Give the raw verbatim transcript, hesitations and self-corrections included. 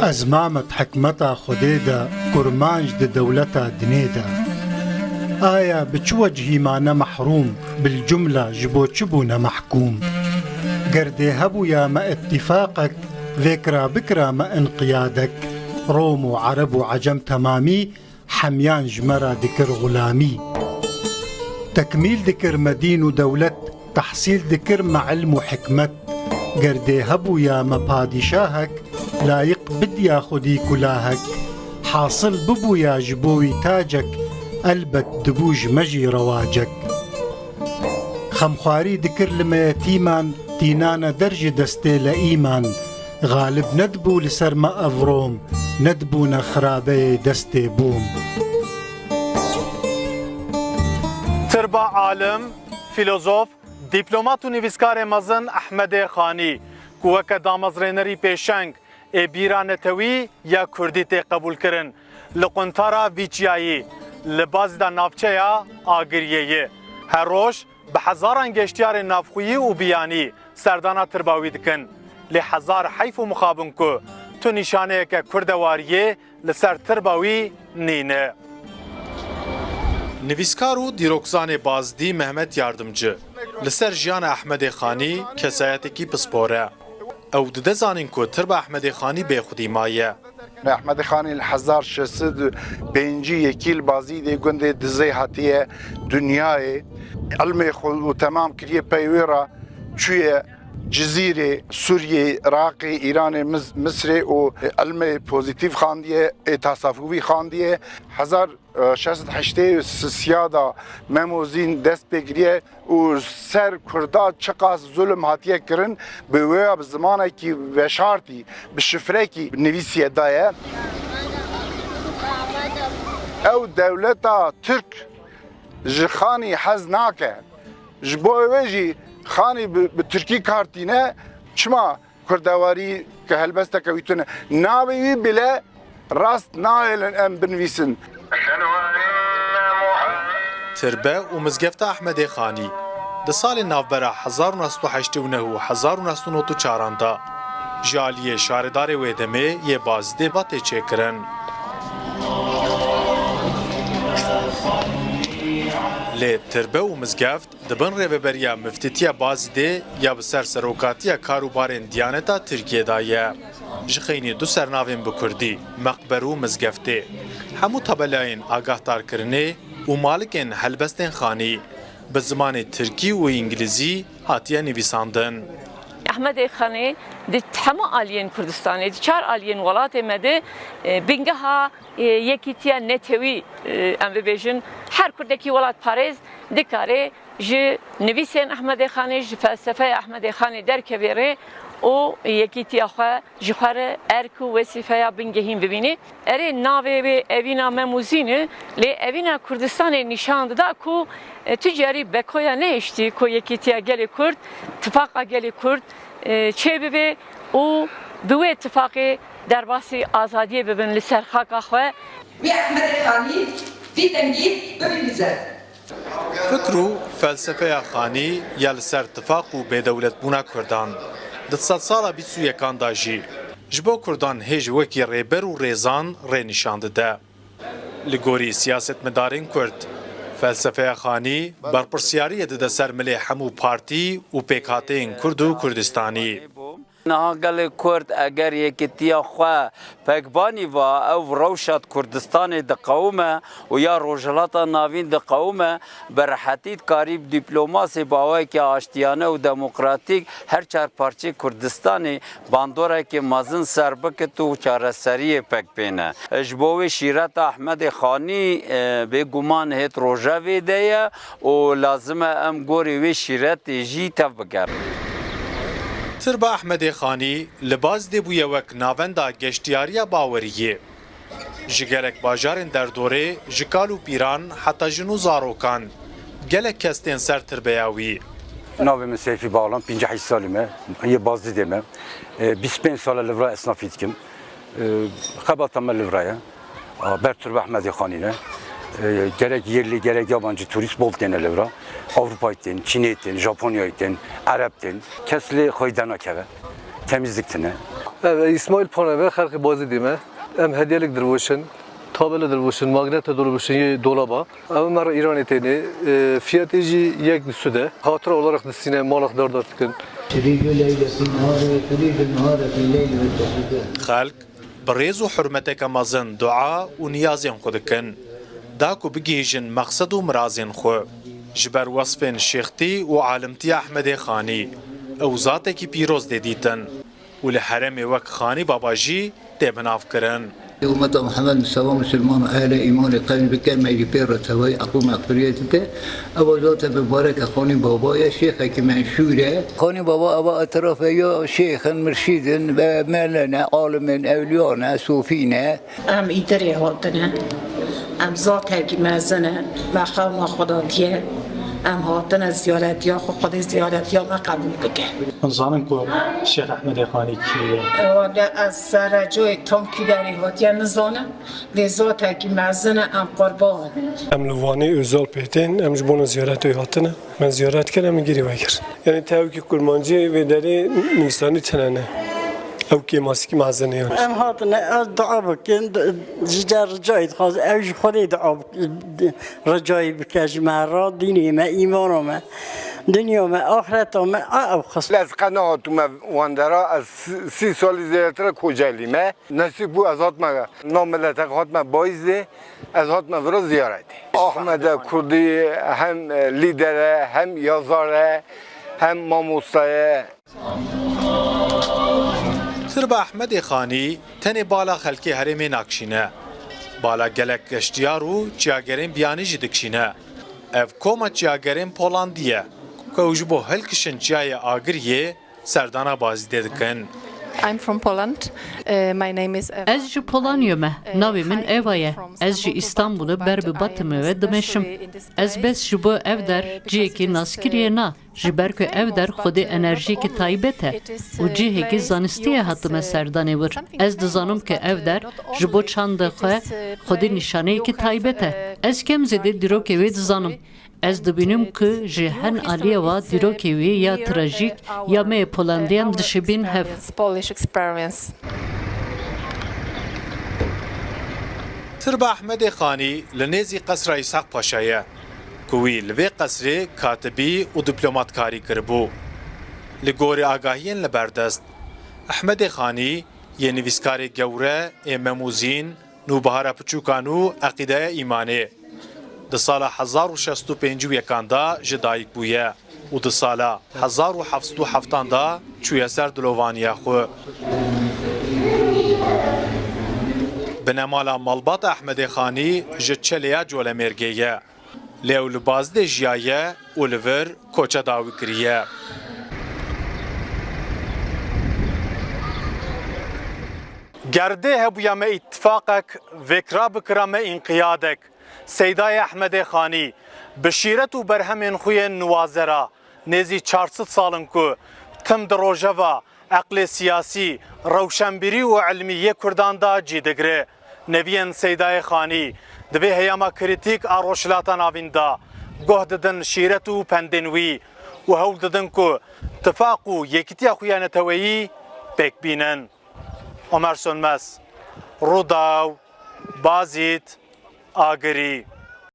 Ez mame di hikmeta Xwedê de, kurmanc di dewleta dinê de. Aya bi çi wecihî mane mehrûm, bilcumla ji bo çi bûne mehkûm? Ger dê hebûya me îtîfaqek, vêkra bikira me înqiyadek. Rom û Ereb û Ecem temamî, hemiyan ji me re dikir xulamî. Tekmîl dikir me dîn û dewlet, tehsîl dikir me ilm û hikmet. Ger dê hebûya me padîşahek, layiq bidiya xwedî kulahek. Hasil bibûya ji bo wî tacek, elbet dibû ji me jî rewacek. Xemxwarî dikir li me yetîman, tînane der ji destê leîman. Xalib nedibû li ser me ev Rom, nedibûne xirabeyê destê bûm. Tirba alim, filozof, dîplomat û nivîskarê mezin Ehmedê Xanî, ku weke damezrênerî pêşeng ê bîra netewî ya kurdî tê qebûlkirin, li quntara vî çiyayî, li Bazîda navçeya Agiriyê ye. Her roj bi hezaran geştiyarên navxweyî û biyanî serdana tirba wî dikin. Lê hezar heyf û mixabin ku tu nîşaneyeke kurdewariyê li ser tirba wî nîne. Nivîskar û dîrokzanê Bazdî Mehmet Yardımcı li ser jiyana Ehmedê Xanî kesayetekî pispor e. Ew dide zanîn ku tirba Ehmedê Xanî bêxwedî maye. Ehmedê Xanî li hezar şeş sed û pêncî yekî li Bazîdê gundê Dizê hatiye dinyayê. Ilmê xwe û temam kiriye pey wê re çûye Cizîrê, Sûriyê, Iraqê, Îranê, Mis-, Misrê û ilmê pozîtîf xandiye, ê tasavûfî xandiye. Hezar şeş sed heştê û sisiya da Mem û Zîn dest pê kiriye û ser Kurda çiqas zulm hatiye kirin, bi wê ya bi zimanekî veşartî, bi şifrekî nivîsiye daye. Ew dewleta Tirk ji Xanî hez nake. Ji bo wê jî Xanî bi, bi Tirkî kar tîne, çima Kurdewarî ke helbesteke wî tune. Navê wî bile rast nahêlin em binivîsin. Tirbe û mizgefta Ehmedê Xanî di salên navbera hezar û neh sed û heştê û neh û hezar û neh sed û nod û çaran de ji aliyê şaredarê wê demê yê Bazîdê ve tê çêkirin. Lê tirbe û mizgeft di bin rêveberiya Miftîtiya Bazîdê ya bi ser serokatiya karûbarên Diyaneta Tirkiyê de ye. Ji xeynî du sernavên bi kurdî, meqber û mizgeftê, hemû tabelayên agahdarkirinê û malikên helbestên Xanî bi zimanê tirkî û îngilîzî hatiye nivîsandin. Ehmedê Xanî di hemû aliyên Kurdistanê, di çar aliyên welatê me de, e, bingeha, e, yekîtiya netewî, e, em bibêjin, her kurdekî welatparêz dikare ji nivîsên Ehmedê Xanî, ji felsefeya Ehmedê Xanî derkeve rê û yekîtiya xwe ji xwe re erk û wesîfeya bingehîn bibîne. Erê, navê wê evîna Mem û Zîn e, lê evîna Kurdistanê nîşan dida ku, e, tu carî bekoya nehiştî ku yekîtiya gelê Kurd, tifaqa gelê Kurd, e, çêbibe û bi wê tifaqê derbasî azadiyê bibin li ser xaka xwe. Wî Ehmedê Xanî vî dengî bibînize. Fikr û felsefeya Xanî ya li ser tifaq û bêdewletbûna Kurdan di sedsala bîst û yekan de jî ji bo Kurdan hêj wekî rêber û rêzan rê nîşan dide. Li gorî siyasetmedarên Kurd, felsefeya Xanî berpirsiyariyê dide ser milê hemû partî û pêkhateyên Kurd û Kurdistanî. Niha gelê Kurd eger yekîtiya xwe pekbanî va, ew rewşa di Kurdistanê diqewime û ya Rojhilata Navîn diqewime, bi rehetî dikarî bi dîplomasî bi awayekî aştiyane û demokratîk her çar parçeyê Kurdistanê bandorekê mezin ser bikit û çareseriyê pek bêne. Ji bo wê şîreta Ehmedê Xanî, e, bêguman hêt rojevê de ye û lazim e em gorî wê şîretê jî tevbigerin. Tirba Ehmedê Xanî li Bazîdê bûye wek navenda geştiyariya baweriyê. Ji gelek bajarên derdorê, ji kal û pîran heta jin û zarokan, gelek kes tên ser tirbeya wî. Navê min Seyfî Bağlam, pêncî heşt salî me, yê Bazîdê me. E, bîst pênc sal e li vira esnafî dikim. E, xebata me li vira ye. A, ber tirba Ehmedê Xanî ne. E, gerek yerlî, gerek yabancî turîst bol têne li vira. Ewropayî tên, Çînê tên, Japonyayî tên, Ereb tên. Kes lê xweyde nakeve. Temizlik tine. Ev Îsmaîl Pone me, xelkê Bazîdê me. Em hediyelik dirvoşin, tabela dirvoşin, magnete dirvoşin yê dolaba. Ev me re Îranê tênê, e, fiyatê jî yek bi sude. Hatıra olarak distîne, malak dardar dikin. تريد ليلة في نهار، تريد نهار في ليل وتحدث. Xelk bi rêz û hurmeteke mezin dua û niyazên xwe dikin, da ku bigihîjin meqsed û mirazên xwe. Ji ber wesfên şêxtî û alimtiya Ehmedê Xanî, ew zatekî pîroz tê dîtin û li herêmê wek Xanî Baba jî tê binavkirin. Ummeta Muhammed Mustafa Musulman ehle îmanê qebîl bike, me jî pê re tevayî eqû mexfiriyet bike. Ew zate mibareke Xanî Baba ye, şêxekî menşûr e. Xanî Baba eva etrafe ya şêxin, mirşîdin, ve mele ne, alimên, ewliya ne, sofî ne. Em îdirê hatine. Em zatekî mezin e. Me qewma xwe datiye. Em hatine ziyaretiya xwe, Xwedê ziyaretiya me qebûl bike. Hûn zanin ku Şêx Ehmedê Xanî kî ye? Wele ez serecayê tam kî derê hatiye nizanim. Lê zatekî mezin e, em qurban. Em li Wanê Ozal pê tên, em ji bona ziyaretê hatine. Me ziyaret kir, em ê girê vekir. Yanî tevkî kurmancî vê derê nivîsandî tune ne. Ew kêmasikî mezin e yanî. Em hatine, ez dua bikin, d-, ji cer ricayê dixwazin, ew ji Xwedê dua bik-, ricayê bike ji me re, dînê me, îmana me, dinya me, axireta me, a ew xist. Ez qe nehatime wandera, ez sî, sî salî zêdetir e Kocaelî me. Nesîb bû ez hatime nav miletek hatime Bayîzê, ez hatime vira ziyaretê. Ahmede Kurdî hem lîder e, hem yazar e, hem mamosta ye. Tirba Ehmedê Xanî tenê bala xelkê herêmê nakişîne. Bala gelek geştiyar û çiyagerên biyanî jî dikişîne. Ev koma çiyagerên Polandî ye, ku ew ji bo hilkişin çiyayê Agiriyê serdana Bazîdê dikin. I'm from Poland. Uh, my name is Eva. Ez ji Polanya me. Navê min Eva ye. Ez ji Îstanbulê ber bi Batumê ve dimeşim. Ez bes ji bo ev der cihekî naskiriyê na, ji ber ku ev der xwedî enerjiyekî taybet e û cihekî zanistî ye hatime serdanê wir. Ez dizanim ku ev der ji bo çanda xwe xwedî nîşaneyekî taybet e. Ez kêm zêdê dîrokê wê dizanim. Ez dibînim ku ji hin aliyê ve dîrokê wî ya trajîk ya me yê Polandiyan dişibîn hev. Tirba Ehmedê Xanî li nêzî Qesra Îshaq Paşa ye, ku wî li vê qesrê katibî û dîplomatkarî kiribû. Li gorî agahiyên li berdest, Ehmedê Xanî yê nivîskarê gewre ê Mem û Zîn, Nûbihara Piçûkan û Eqîdeya Îmanê di sala hezar û şeş sed û pêncî û yekan de ji dayik bûye û di sala hezar û heft sed û heftan de çûye ser dilovaniya xwe. Binemala malbata Ehmedê Xanî ji Çeleya Colemêrgê ye. Lê ew li Bazidê jiyaye û li vir koça dawî kiriye. Ger dê hebûya me îttifaqek, vêkra bikira me înqiyadek. Seydayê Ehmedê Xanî, bi şîret û berhemên xwe yên nuwaze re, nêzî çar sed sal in ku tim di rojeva eqlê siyasî, rewşenbîrî û ilmî yê Kurdan de cî digire. Neviyên Seydayê Xanî di vê heyama krîtîk a Rojhilata Navîn de guh didin şîret û pendên wî û hewl didin ku tifaq û yekîtiya xwe ya neteweyî pêk bînin. Omer Sönmez, Rûdaw, Bazîd, Agirî.